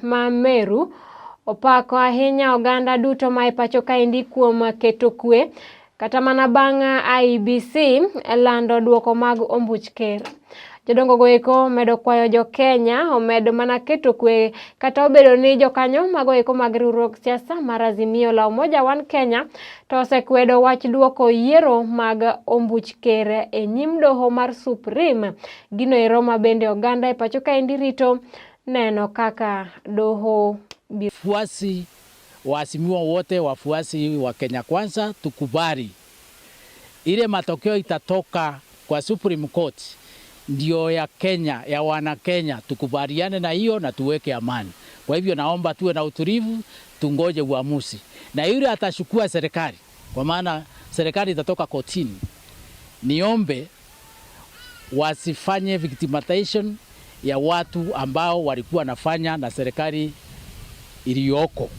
Ma Meru opako ahinya oganda duto ma e pacho kaendi kuom keto kwe kata mana bang' IEBC lando duoko mag ombuch ker. Jodongo go eko medo kwayo jo Kenya omed mana keto kwe kata obedo ni jokanyo mago eko mag riwruog siasa mar Azimio la Umoja One Kenya to osekwedo wach duoko yiero mag ombuch ker e nyim doho mar Supreme. Gino ero ma bende oganda e pacho kaendi rito neno kaka doho biro. Wafuasi wa Azimio wote, wafuasi wa Kenya Kwanza, tukubali ile matokeo itatoka kwa Supreme Court ndio ya Kenya, ya wana Kenya, tukubaliane na hiyo na tuweke amani. Kwa hivyo naomba tuwe na utulivu, tungoje uamuzi, na yule atachukua serikali, kwa maana serikali itatoka kotini, niombe wasifanye victimization ya watu ambao walikuwa nafanya na serikali iliyoko.